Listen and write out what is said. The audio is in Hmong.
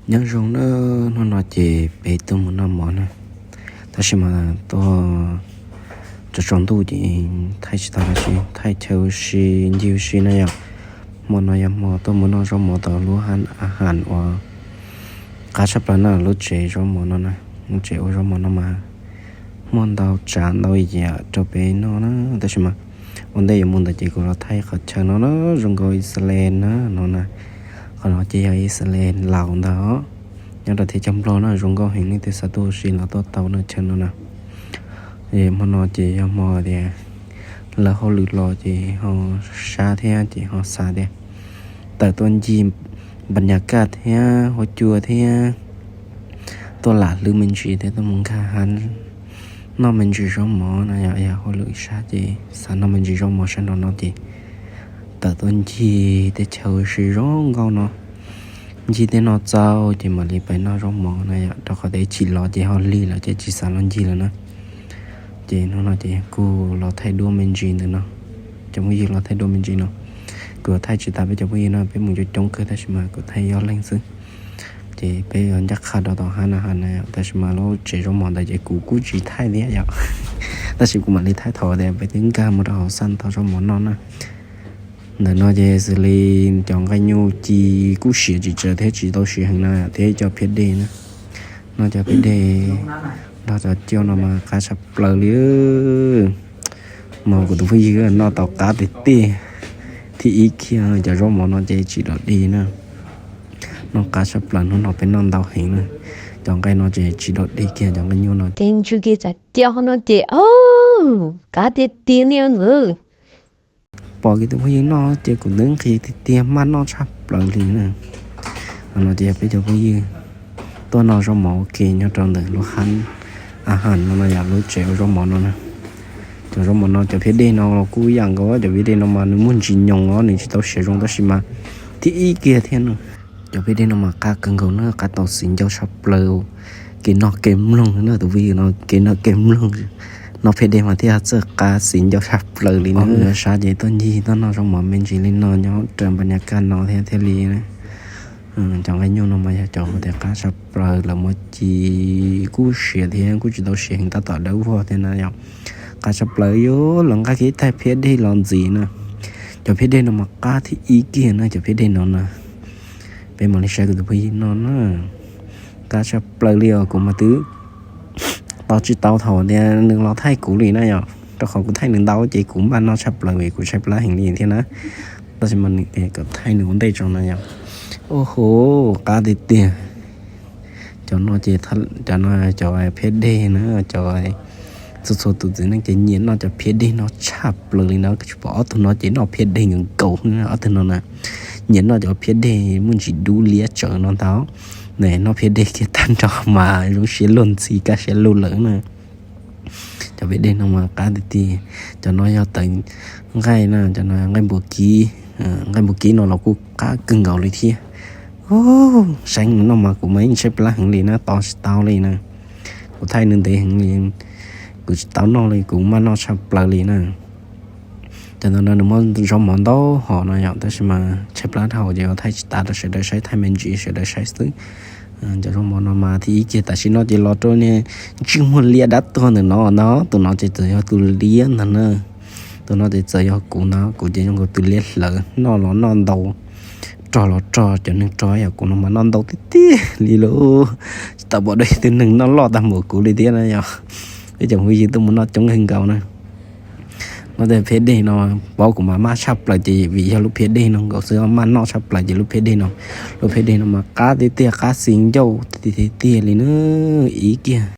Nyob zoo na, hnub no ces peb tuaj mus noj mov na, tab sis mas tuaj tsaus tsaus ntuj ces thaij tsis tau dab tsi, thaij chaw ua si, ncig ua si na yom. Hmo no yog hmo tuaj mus noj zaub mov tom lub hab a has uas qab tshaj plaws na, lub tsev zaub mov no na, lub tsev ua zaub mov no mas muaj ntau tsav ntau yam rau peb noj na, tab sis mas ua ntej yuav mus ntawd ces kuv los thaij qhov chaw no na, zoo nkaus Ixalej na no na, qhov no ces yog Ixalej Laus ntag os, nyob rau teb chaws Nplog na, zoo nkauj heev, leej twg xav tuaj ua si los tuaj tau na chaw no na. Hmo no ces yog hmo tias lawv hauj lwm los ces ho sab thiab ces ho xav tias tawm tuaj ncig npas nyas kaj thiab huab cua thiab tuaj lam hlwb me ntsis thiab tuaj mus nkag hab noj me ntsis zaub mov na yom. Yog hauj lwm sab ces xav noj me ntsis zaub mov sab nraum no ces tawm tuaj ncig tej chaw ua si zoo nkauj no, ncig tej no txaus ces mam li pais noj zaub mov na yom, rau qhov tias chim los ces ho lig lawm ces tsis xav los ncig lawm na. Ces hnub no ces kuv los thaij duab me ntsis ntawm no, cov phooj ywg los thaij duab me ntsis no. Kuv thaij tsis tas peb cov phooj ywg no, peb mus coob coob kawg tab sis mas kuv thaij ib ob leeg xwb. Ces peb yuav ncaj qha rau tom hab na has na, tab sis mas lub tsev zaub mov ntawd ces kuv kuj tsis thaij thiab yom, tab sis kuv mam li thaij thaum tias peb twb nkag mus rau hauv xaj tau zaub mov noj na. Ntawm no ces xws li cov nqaij nyuj ci kuj siav tsis tsawg thiab tsis tau siav heev na, thiab cov phiab dej na, noj cov phiab dej nrog cov cuaj no mas qab tshaj plaws li. Mas kuv tus phooj ywg noj tau qab tiag tiag, thib ib kiag cov zaub mov no ces tsis dog dig na, noj qab tshaj plaws, hnub no peb noj ntau heev na. Cov nqaij no ces tsis dog dig kiag, cov nqaij nyuj no ces ntsw kiag tsav cov no ces qab tiag tiag li ntxwv. Pom kuv tus phooj ywg noj ces kuv twb nqhis tiag tiag, maj noj tshaj plaws li na. No ces yog peb cov phooj ywg tuaj noj zaub mov ua ke nyob rau ntawm lub hab a has no no yom, lub tsev ua zaub mov no na. Cov zaub mov no cov phiab dej no los kuj yam nkaus, cov phiab dej no mas nws muaj ntsis nyoos os, nws tsis tau siav zoo tab sis mas thib ib kiag thiab no. Cov phiab dej no mas qab kawg nkaus na, qab tau xiv ncauj tshaj plaws, kev noj kev mloog na tus phooj ywg no, kev noj kev mloog, noj phiab dej mas thiaj txawj qab xiv ncauj tshaj plaws li na. Sab ces tuaj ncig tuaj noj zaub mov me ntsis li no nyob raws npas nyas kaj no thiab thiaj li na. Cov nqaij nyuj no mas yog cov tias qab tshaj plaws, lawv muab ci kuj siav thiab kuj tsis tau siav heev, tab tom dawb vog thiab na yom. Qab tshaj plaws, yog lawv nqa kiag ib tag phiab dej los ntxiv na. Cov phiab dej no mas qab thib ib kiag na, cov phiab dej no na. Peb mam li saib kuv tus phooj ywg noj na. Qab tshaj plaws li os, kuv mas twb tos tsis tau thaum tias nws los thaij kuv li na yom, rau qhov kuv thaij nws ntau ces kuv maj noj tshaj plaws vim kuv tshaib plab heev li thiab na. Tab sis mas nws kom thaij nws ua ntej tso na yom. Ua ho, qab tiag tiag. Cov no ces, cov no cov phiab dej na, cov txhua txhua tus txiv neej ces nyiam noj cov phiab dej no tshaj plaws li na. Tsis pom ob tug no ces noj phiab dej nkaus nkaus, ob tug no na nyiam noj cov phiab dej muaj ntsis dub liab tsawv no ntag. Noj phiab dej kiag tag nrho mas zoo siab luag ntxhi kaj siab lug lawm na. Cov phiab dej no mas qab tiag tiag. Cov no yog tawv nqaij na, cov no nqaij npua kib. Nqaij npua kib no los kuj qab kawg nkaus li thiab. Saib nws noj mas kuv mas yeej tshaib plab heev li na, tos tsis tau li na. Kuv thaij nws ntev heev li, kuv tsis tau noj li, kuv maj noj tshaj plaws li na. Cov ntawm no nws muab zaub mov ntau hom no yom, tab sis mas tshaib plab dhau ces thaij tsis tas rau sawv daws saib, thaij me ntsis sawv daws saib xwb. Cov zaub mov no mas thib ib kiag tam sim no ces los rau niag ntsej muag liab dab tuag ntawm no ntag, tus no ces txawm yog tus liab ntag na. Tus no ces txawm yog kuv ntag, kuv ces zoo nkaus tus liab hlawv, noj los noj ntau, rog los rog, cov neeg rog yog kuv no mas noj ntau tiag tiag li lauj. Tsis tau pom dua ib tug neeg noj loj tag npaum kuv li thiab na yom. Peb cov phooj ywg tuaj mus noj coob kawg nkaus na. Noj tej phiab dej no, paub kuv mas maj tshaj plaws ces vim yog lub phiab dej no nkaus xwb, maj noj tshaj plaws ces lub phiab dej no, lub phiab dej no mas qab tiag tiag, qab xis ncauj tiag tiag li na. Ib kiag